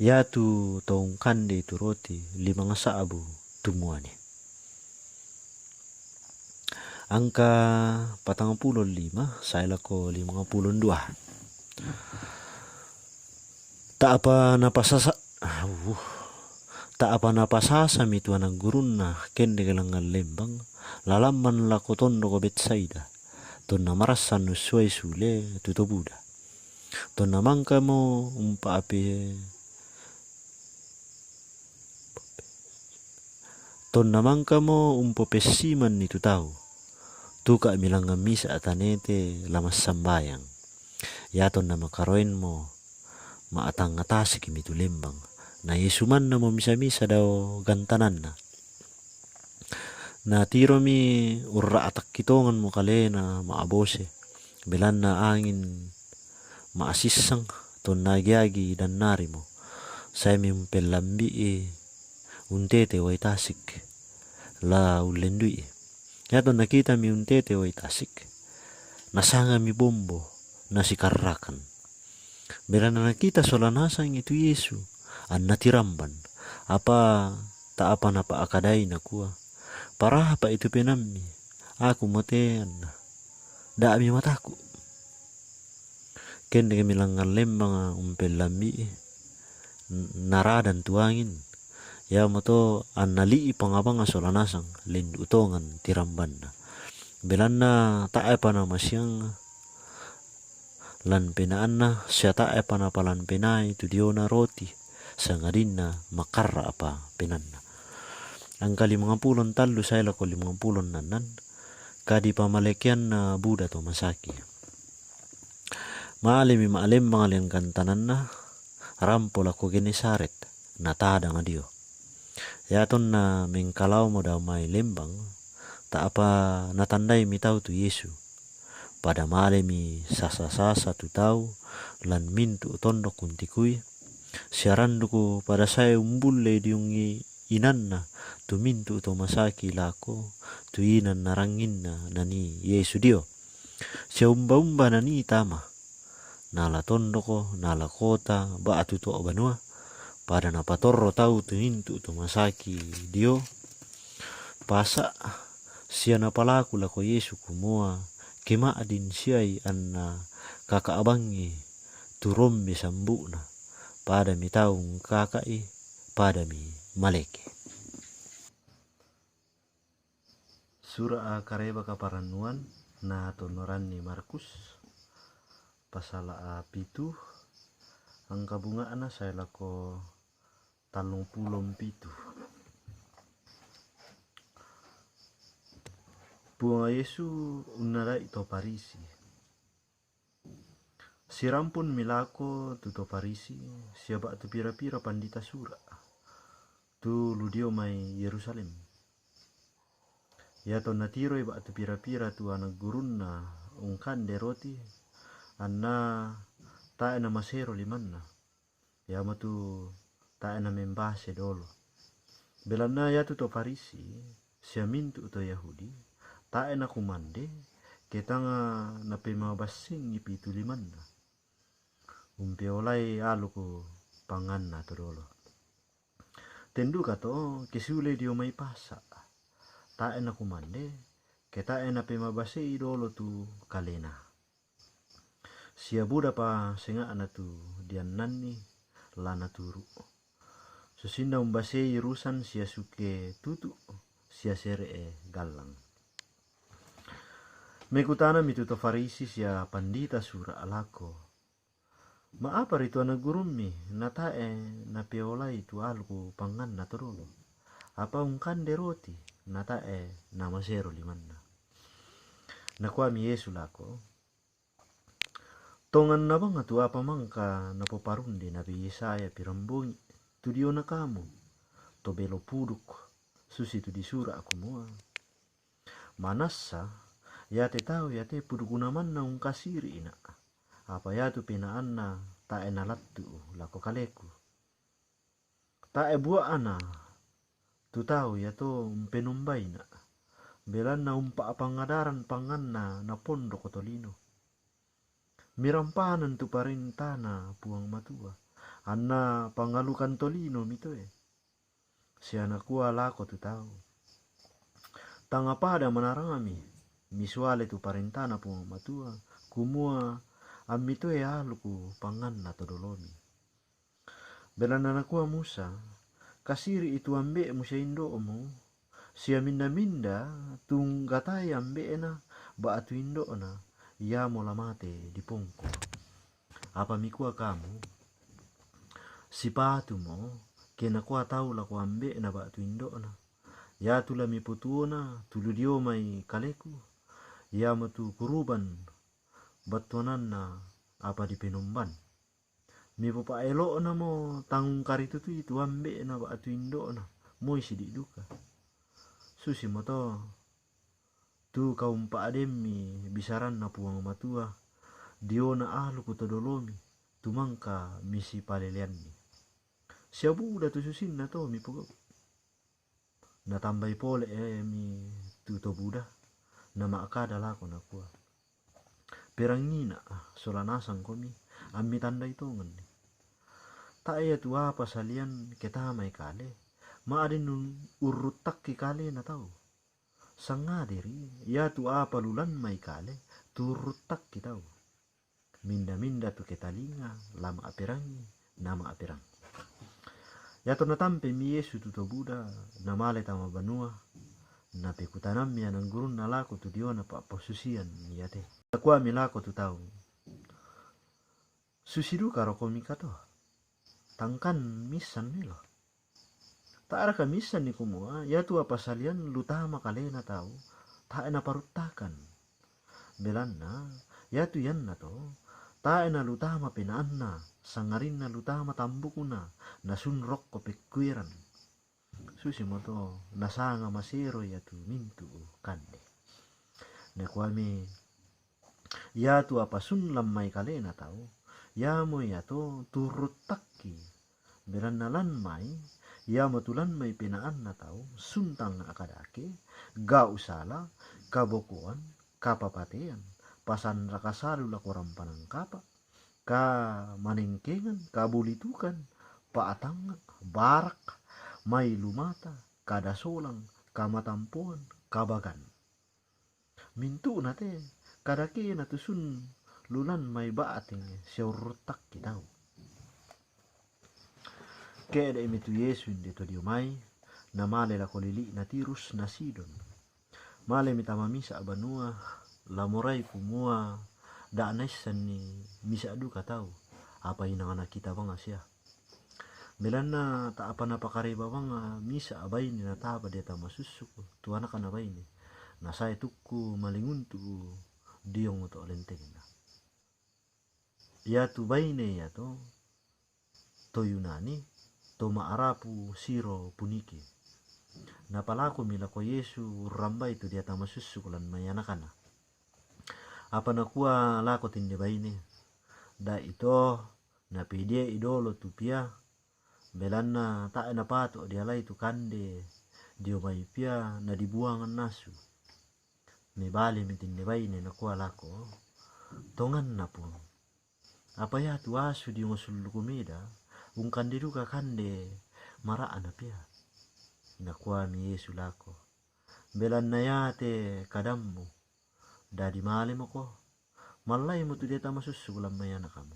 iatu to ungkandei tu roti limang sa'bu tu muane. Angka patangpulo lima sae lako limangpulo dua. Ta'pa napasasa, uh, ta'pa napasasami tu anak gurunna kendek langngan lembang, lalamman lako tondoko Betsaida, tonna marassan ussuai sule tu to buda. Tonna mangkamo umpa'ape Tonna mangkamo umpopessimanni tu tau, tuka'mi langngan misa' tanete la massambayang. Iatonna makaroenmo, ma'tangnga tasikmi tu lembang, na Yesu mannamo misa-misa dao gantananna. Natiromi urra'takki tonganmo kalena ma'bose, belanna angin ma'sissang, tonna agi-agi dannarimo, saemi umpellambi'i untete wai tasik, la ullendu'i. Iatonna kitami untete wai tasik, nasangami bombo, nasikarrakan. Belanna nakita sola nasangi tu Yesu, anna tiramban, apa ta'pa napa'kadai nakua, parahapa'i tu penammi, aku mote anna, da'mi mataku. Kendekmi langngan lembanga umpellambi'i, n-, naradan tu angin. Iamoto anna li'i pangabanga sola nasang, lendu' tongan tirambanna. Belanna ta'pa namasiang lan penaanna, sia ta'pa napalan penai tu diona roti, sangadinna makarra' apa penanna. Angka limangpulo tallu sae lako limangpulo annan, kadipamalekeanna buda to masaki. Malemi ma'lembang liang gantananna, rampo lako Genesaret, natadang dio. Iatonna mengkalaomo dao mai lembang, ta'pa natandaimi tau tu Yesu. Pada malemi sasa-sasa tu tau, lan mintu' tondok untikui, sia randuku pada sae umbullei diungi inanna, tu mintu' to masaki lako, tu inan naranginna nanii Yesu dio. Sia umba-umba nanii tama, nala tondoko, nala kota, ba'tu to banua, pada napatorro tau tu mintu' to masaki dio, pasa', sia napalaku lako Yesu kumua, ke ma'din siai anna kaka'bangi tu rombe sambu'na, padami tau ungkaka'i, padami maleke. Sura' a kareba kaparannuan na tonoranni Markus, pasala a pitu, angka bunga'na sae lako tallung pulo pitu. Puang Yesu unnada'i to Farisi. Sirampunmi lako tu to Farisi, sia ba'tu pira-pira pandita sura', tu lu dio mai Yerusalem. Iato natiroi ba'tu pira-pira tu ana' gurunna ungkande roti, anna tae' namasero limanna, iamotu tae' namembase dolo. Belanna iatu to Farisi sia mintu' to Yahudi tae' nakumande, ke tang napemabassengi pitu limanna, umpeolai aluk pangnganna to dolo. Ten duka to ke sule dio mai pasa', tae' nakumande, ke tae' napemabasei dolo tu kalena. Sia budapa senga'na tu diannanni la naturu', susinna umbasei rusan sia suke tutu' sia sere'e gallang. Mekutanami tu to Farisi sia pandita sura' lako, "Ma'apa ri tu ana' gurummi natae' napeolai tu aluk pangnganna to dolo? Apa ungkande roti natae' namasero limanna?" Nakuami Yesu lako, "Tonganna bang tu apa mangka napoparundi Nabi Yesaya pirang bongi tu diona kamu, to belo puduk, susitu disura' kumua, 'Manassa iate tau iate puduk unamanna ungkasiri'na', apa iatu penaanna tae' nalattu'u lako kaleku. Tae' bua'na tu tau iato umpenombaina', belanna umpa'pangadaran pangnganna napondok tolino. Mirampanan tu parentana Puang Matua, anna pangalukan tolino mitoe.' Sia nakua lako tu tau, 'Tangnga pada manarangami misuale tu parentana Puang Matua, kumua ammitoe aluk pangnganna to dolomi.' Belanna nakua Musa, 'Kasiri'i tu ambe'mu sia indo'mu, sia minda-minda tu unggatai ambe'na ba'tu indo'na, iamo la mate dipongko.' Apa mikua kamu? Sipatumo ke nakua tau lako ambe'na ba'tu indo'na, 'Iatu la mipotuona tu lu dio mai kaleku, iamotu kuruban battuananna apa dipenomban.' Mipopa'elo'namo tang ungkaritutui tu ambe'na ba'tu indo'na moi sidi' duka. Susimoto tu kaumpa'demmi bisaranna Puang Matua diona aluk to dolomi, tu mangka misipaleleanni. Sia buda tu susinna to mipogau'." Natambai pole'mi tu to buda, nama'kada lako nakua, "Perangina' sola nasangkomi, ammitandai tongenni. Tae' iatu apa salian ke tamai kale, ma'din urruttakki kalena tau. Sangaderi iatu apa lulan mai kale, turruttakki tau. Minda-minda tu ketalinga la ma'perangi, nama'perang." Iato natampemi Yesu tu to buda, namale tama banua, napekutanammi ana' gurunna lako tu diona pa'pasusian iate. Nakuami lako tu tau, "Susi duka rokomika to? Tangkan missan melo? Ta'raka missanni kumua iatu apa salian lu tama kalena tau tae' naparuttakan? Belanna iatu iannato tae' nalu tama penaanna, sangadinna lu tama tambukna, nasun rokko pekkueran. Susimoto nasanga masero iatu mintu' kande." Nakuami, "Iatu apa sun lan mai kalena tau, iamo iato turruttakki. Belanna lan mai, iamotu lan mai penaanna tau, sun tangnga' kadake, gau' sala, kabokoan, kapapatean, pasanra kasalu lako rampanan kapa', kamanengkengan, kabulitukan, pa'tangnga', barak, mailu mata, kada solang, kamatampoan, kabagan. Mintu'na te kadakena tu sun lu lan mai ba'teng sia urruttakki tau." Ke'de'mi tu Yesu inde to dio mai, namale lako lili'na Tirus na Sidon. Male mi tama misa banua, la morai kumua da' naissanni misa duka tau, apa inang na kita bang sia. Belanna ta'apa napakareba bang misa baine nataba diata masussuku tu anakna baine, nasae tukku malinguntu diong to lentengna. Iatu baine iato to Yunani, to ma'rapu Siro Puniki. Napalaku mi lako Yesu urrambai tu diata masussuku lan mai anakna. Apa nakua lako tinde baine, da' ito, napedia'i dolo tu pia, belanna tae napato dialai tu kande dio mai pia nadibuangan nasu. Mebale mi tinde baine nakua lako, tonganna Puang. Apa iatu asu diong sulluku meda, ungkande duka kande mara'na pia. Nakua mi Yesu lako, belanna iate kadammu, dadi male mako, mallai mo tu diata masussuku lan mai anakmu.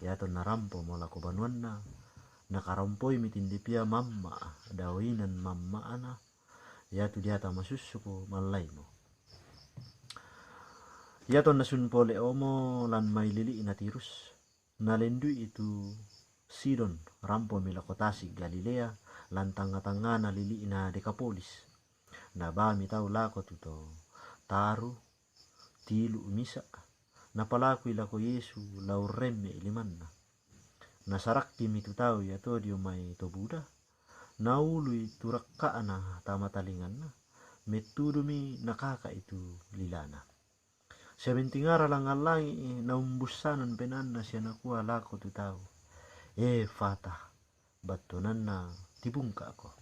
Iato narampo mo lako banuanna, nakarampoi mi tinde pia mamma, daoinan mamma'na, iatu diata masussuku mallai mo. Iato nasun pole omo lan mai lili'na Tirus, nalendui tu Sidon, rampo mi lako tasi Galilea, lan tangnga-tangngana lili'na Dekapolis. Naba mi tau lako tu to taru, tilu misa, napalakui lako Yesu la urremme limanna. Nasarakki mi tu tau iato dio mai to buda, naului tu rakka'na tama talinganna, mettudu mi nakaka'i tu lilana. Sia mentingara langngan langi'i naumbussanan penaanna sia nakua lako tu tau, Efata, battuananna, tibungka'ko.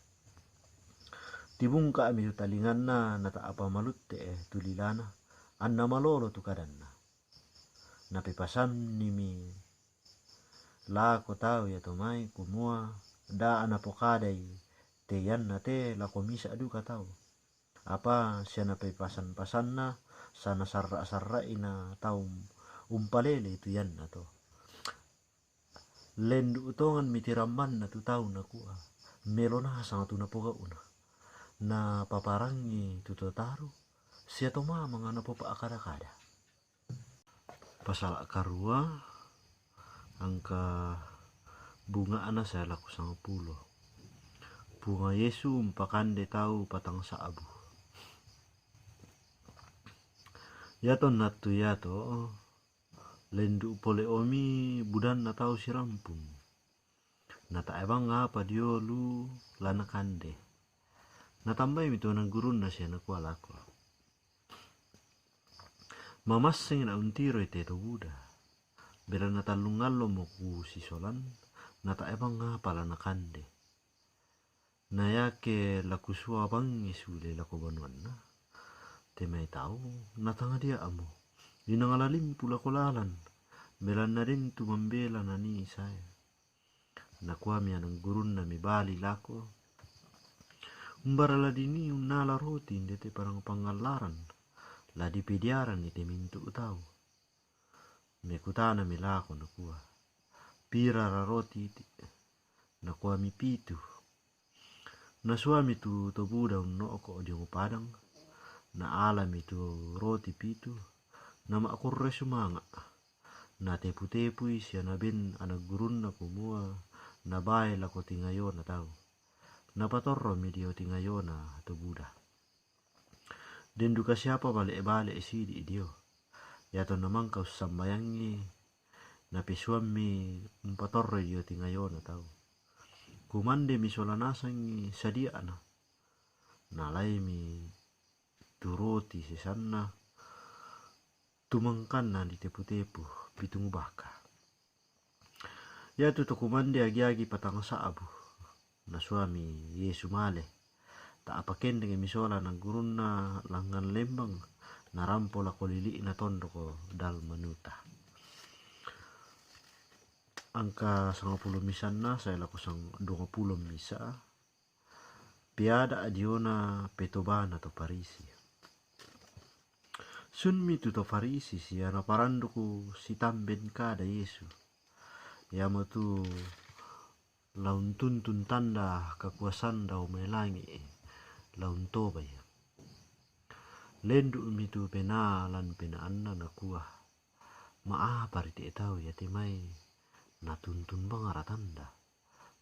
Tibungka' mi tu talinganna, nata'apa malutte'e tu lilana, anna malolo tu kadanna. Napepasanni mi lako tau iato mai kumua, da' napokadai te ianna te lako misa duka tau. Apa sia napepasan-pasanna, sanasarra'-sarra'i na tau umpalele tu ianna to. Lendu' tongan mi tirambanna tu tau nakua, melo nasang tu napogau'na. Napaparangi tu to taru, sia to mamang napopa'kada-kada. Pasala karua, angka bunga'na sae lako sangpulo. Puang Yesu umpakande tau patang sa'bu. Iato nattu iato, lendu' pole omi budanna tau sirampung. Nata'e bang apa dio lu la nakande. Natambai mi tu anak gurunna sia nakua lako, Mamasseng na' untiroi te to buda. Belanna tallung allo mo kusisolan, nata'e bang apa la nakande. Na iake la kusua bangngi sule lako banuanna, te mai tau, natang dia' mo. Inang la limpu lako lalan, belanna den tu mambela nanii sae. Nakua mi anak gurunna mebali lako, Umbara la dinii unnala roti ndete parang pangallaran, la dipediaranni te mintu' tau. Mekutana mi lako nakua, Pirara roti iti? Nakua mi, Pitu. Nasua mi tu to buda unno'ko' diong padang, naala mi tu roti pitu, nama'kurre sumanga'. Natepu-tepui sia naben anak gurunna kumua nabae lako tingayona tau. Napatorro mi dio tingayona to buda. Den duka siapa bale'-bale' sidi' dio. Iato namangka ussambayangi, napesuammi umpatorroi dio tingayona tau. Kumandemi sola nasangi sadia'na. Nalaimi tu roti sesanna, tu mangkanna ditepu-tepu, pitung baka. Iatu to kumande agi-agi patang sa'bu, nasuami Yesu male. Ta'pa kendengmi sola anak gurunna langngan lembang, narampo lako lili'na tondoko Dalmanuta. Angka sangpulo misanna sae lako sang-, duangpulo misa, peada' diona petobana to Farisi. Sunmi tu to Farisi sia naparanduku sitamben kada Yesu, iamotu la untuntun tanda kakuasan dao mai langi', la untobai. Lendu'mi tu penaa lan penaanna, nakua, "Ma'apari te tau iate mai, natuntun bang ratanda?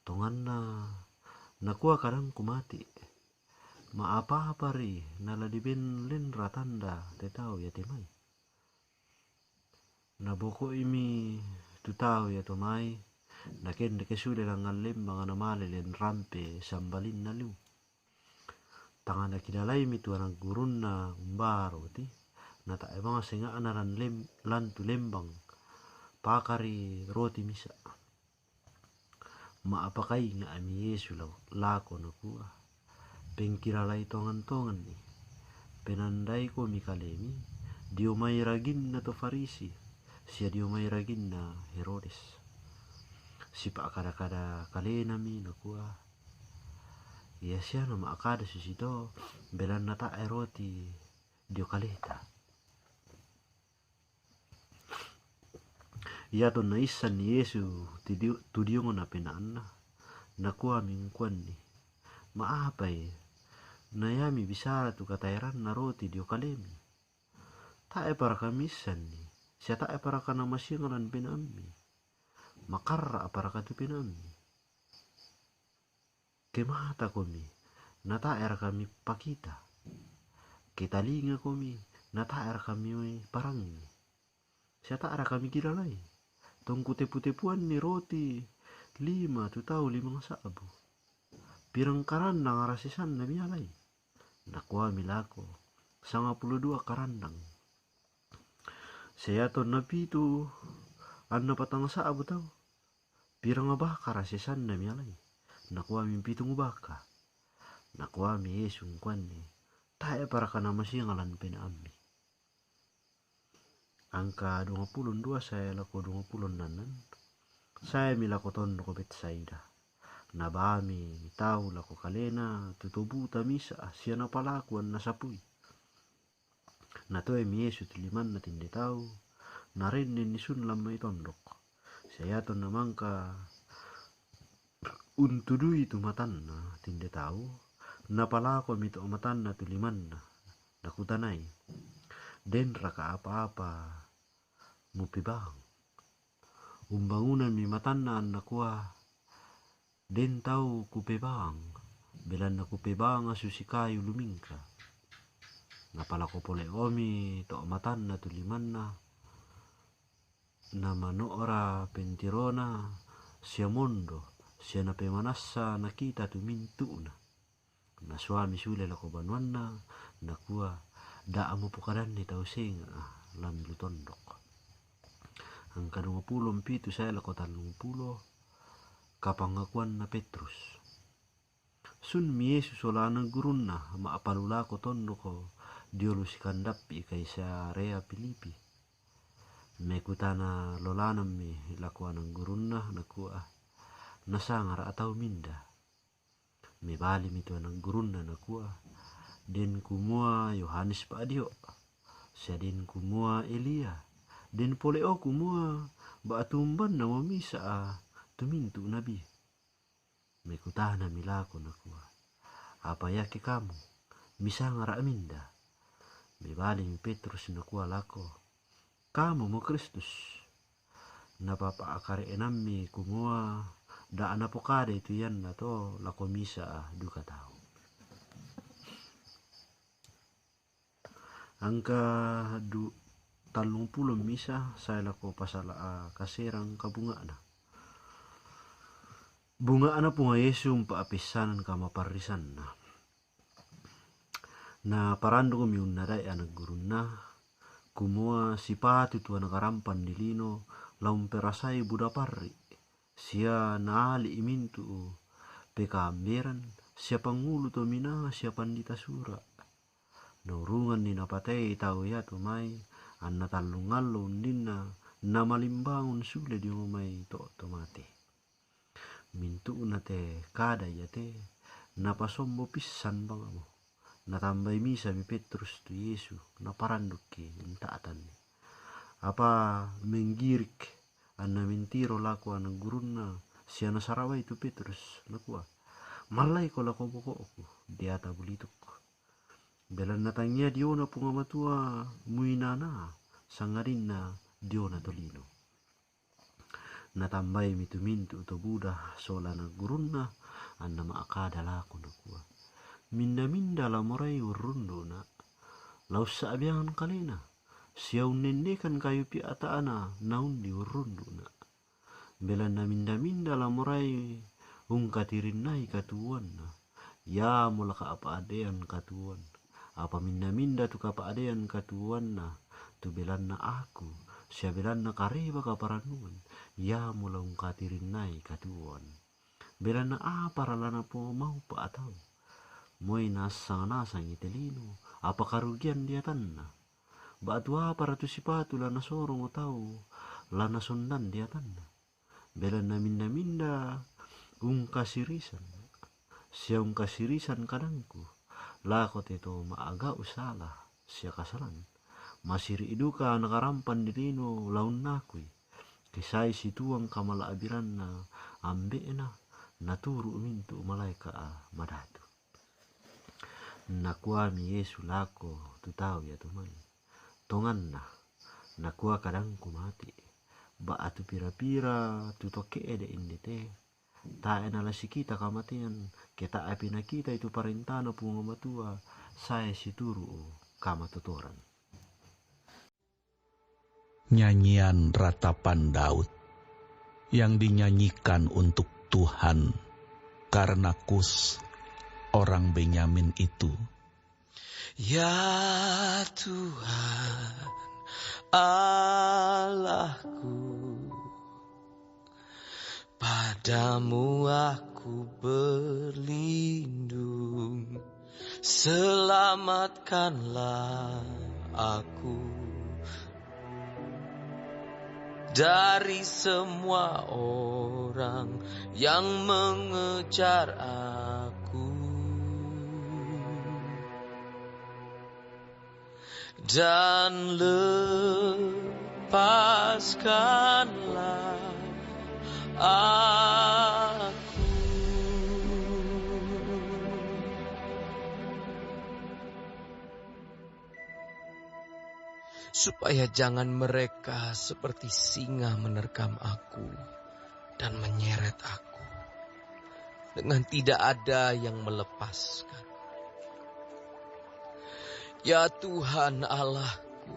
Tonganna, nakua kadangku mate. Ma'apa-apari nala diben len ratanda te tau iate mai?" Naboko'imi tu tau iato mai, nakendeke sule langngan lembang, namale len rampe sambalinna liu. Tangana kidalaimi tu ana' gurunna umbaa roti, natae bang senga'na lan lem-, lan tu lembang, pakari roti misa'. Ma'apakainga'mi Yesu lau-, lako, nakua, "Pengkilalai tongan-tonganni, penandaikomi kalemi dio mai raginna to Farisi, sia dio mai raginna Herodes." Sipa'kada-kada kalenami, nakua, "Ia sia nama'kada susito, belanna tae roti dio kaleta." Iatonna issanni Yesu tu dio-, tu diongna penaanna, nakuami ungkuanni, "Ma'apai na iami bisara tu kataeranna roti dio kalemi? Taeparaka miissanni, sia taeparaka namasiang lan penaammi? Makarra'paraka tu penaammi? Ke matakomi, na taerakami pakita? Ke talingakomi, na taerakami parangi? Sia taerakami kilalai? Tongku tepu-tepuanni roti lima tu tau limang sa'bu. Pirang karandang ara sesanna mialai?" Nakuami lako, "Sangapulo dua karandang." "Sia iatonna pitu anna patang sa'bu tau, pirang baka ara sesanna mialai?" Nakuami, "Pitung baka." Nakuami Yesu ungkuanni, "Taeparaka namasiang lan penaammi?" Angka duangpulo dua sae lako duangpulo annan. Saemi lako tondok Betsaida. Nabaami tau lako kalena tu to buta misa', sia napalaku anna sapui. Natoemi Yesu tu limanna tinde tau, narennenni sun lan mai tondok. Sia iatonna mangka untudui tu matanna tinde tau, napalakomi to matanna tu limanna, nakutanai, "Denraka apa-apa mupebang?" Umbangunanmi matanna, nakua, "Den tau kupebang, belanna kupebang susi kayu lumingka." Napalako pole'omi to matanna tu limanna, namano'ra pentirona, sia mondo, sia napemanassa nakita tu mintu'na. Nasuami sule lako banuanna, nakua, "Da'a mupokadanni tau senga' lan lu tondok." Angka duangpulo mpitu sae lako tallungpulo, kapangakuanna Petrus. Sunmi Yesu sola ana' gurunna ma'palu lako tondoko diolo sikandappi Kaisarea Pilipi. Mekutana lolanammi lako ana' gurunna, nakua, "Nasangara' tau minda?" Mebalimi tu ana' gurunna, nakua, "Den kumua Yohanes Pa'dio', sia den kumua Elia, den pole'o kumua ba'tu umbannamo misa' tu mintu' nabi." Mekutanami lako, nakua, "Apa iake kamu, misangara' minda?" Mebalimi Petrus, nakua lako, "Kamumo Kristus." Napapa'kare'nammi kumua da'a napokadai tu iannato lako misa' duka tau. Angka du-, tallungpulo misa sae lako pasala' kaserang kabunga'na. Bunga'na Puang Yesu umpa'peissanan kamaparrisanna. Naparandukmi unnada'i ana' gurunna, kumua sipatu tu ana' karampang dilino la umperasai buda parri', sia naali'i mintu' pekaamberan, sia pangulu tominaa, sia pandita sura'. Naurunganni napatei tau iatu mai, anna tallung allo undinna namalimbangun sule dio mai to' to mate. Mintu'na te kada iate napasombo pissan bangmo. Natambai misami Petrus tu Yesu, naparandukki unta'tanni. Apa menggirik anna mentiro lako ana' gurunna, sia nasarawai tu Petrus, nakua, "Mallaiko lako boko'ku, deata bulituk." Belanna tangia diona Puang Matua muinana, sangadinna diona tolino. Natambai mitu-mintu to buda sola na gurunna, anna ma'kada lako nakua, "Minda-minda la morai urrundu'na, la ussa'biangan kalena, sia unnennekan kayu pi'ta'na naundi urrundu'na." Belanna minda-minda la morai ungkatirinnai katuoanna, iamo la kapa'dean katuoan. Apa minda-minda tu kapa'dean katuoanna, tu belanna aku, sia belanna kareba kaparannuan, iamo la ungkatirinnai katuoan. Belanna apara la napomaupa tau? Moi nassang-nasangi te lino, apa karugian diatanna? Ba'tu apara tu sipatu la nasorongo tau, la nasondan diatanna? Belanna minda-minda ungkasirisan, sia ungkasirisan kadangku lako te to ma'gau sala sia kasalan. Masiri' duka nakarampan di lino la unnakui, kisai situang kamala'biranna ambe'na, naturu' mintu' malaeka' madatu. Nakuami Yesu lako tu tau iato mai, "Tonganna, nakua kadangku mate, ba'tu pira-pira tu to ke'de' indete, tae' nala sikita kamatean, ke tae'pi nakitai tu parentana Puang Matua, sae situru' kamatotoran." Nyanyian ratapan Daud yang dinyanyikan untuk Tuhan karena Kus orang Benyamin itu. Ya Tuhan, Allahku, padamu aku berlindung, selamatkanlah aku dari semua orang yang mengejar aku. Dan lepaskanlah aku. Supaya jangan mereka seperti singa menerkam aku dan menyeret aku, dengan tidak ada yang melepaskan. Ya Tuhan Allahku,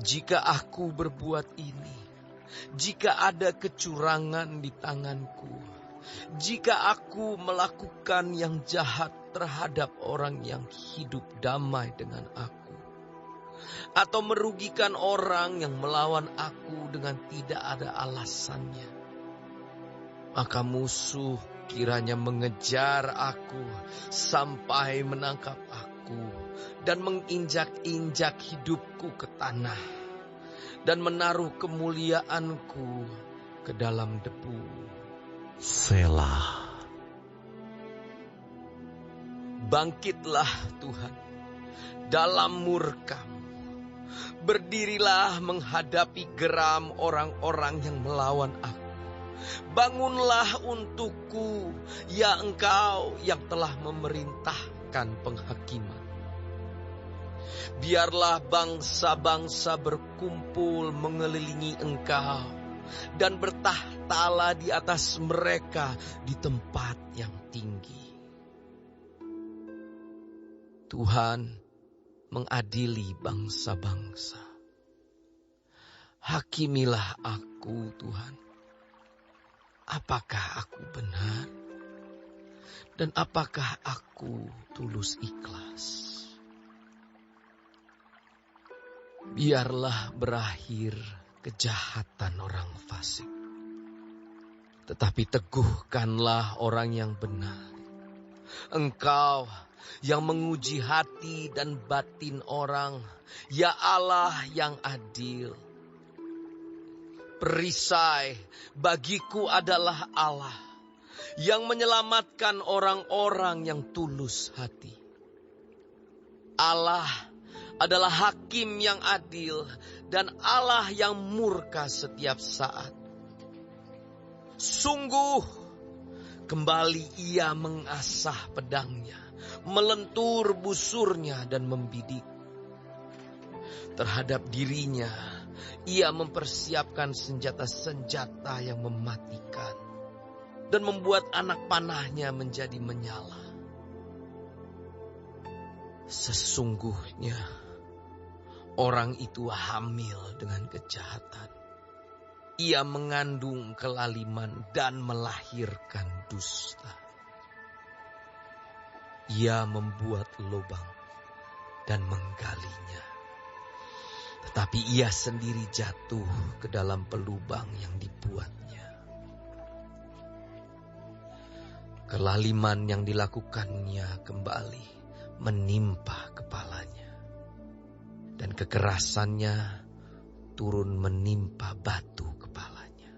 jika aku berbuat ini, jika ada kecurangan di tanganku, jika aku melakukan yang jahat terhadap orang yang hidup damai dengan aku, atau merugikan orang yang melawan aku dengan tidak ada alasannya, maka musuh kiranya mengejar aku sampai menangkap aku dan menginjak-injak hidupku ke tanah dan menaruh kemuliaanku ke dalam debu. Selah. Bangkitlah, Tuhan, dalam murka-Mu. Berdirilah menghadapi geram orang-orang yang melawan aku. Bangunlah untukku, ya Engkau yang telah memerintahkan penghakiman. Biarlah bangsa-bangsa berkumpul mengelilingi Engkau dan bertakhtalah di atas mereka di tempat yang tinggi. Tuhan mengadili bangsa-bangsa. Hakimilah aku, Tuhan. Apakah aku benar? Dan apakah aku tulus ikhlas? Biarlah berakhir kejahatan orang fasik, tetapi teguhkanlah orang yang benar. Engkau yang menguji hati dan batin orang, ya Allah yang adil. Perisai bagiku adalah Allah yang menyelamatkan orang-orang yang tulus hati. Allah adalah hakim yang adil dan Allah yang murka setiap saat. Sungguh, Kembali ia mengasah pedangnya, melentur busurnya dan membidik. Terhadap dirinya, ia mempersiapkan senjata-senjata yang mematikan dan membuat anak panahnya menjadi menyala. Sesungguhnya orang itu hamil dengan kejahatan. Ia mengandung kelaliman dan melahirkan dusta. Ia membuat lubang dan menggalinya. Tetapi ia sendiri jatuh ke dalam pelubang yang dibuatnya. Kelaliman yang dilakukannya kembali menimpa kepalanya, dan kekerasannya turun menimpa batu kepalanya.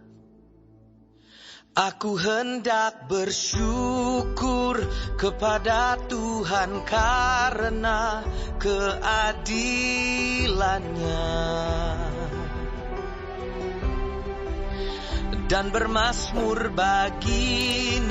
Aku hendak bersyukur kepada Tuhan karena keadilannya, dan bermazmur bagi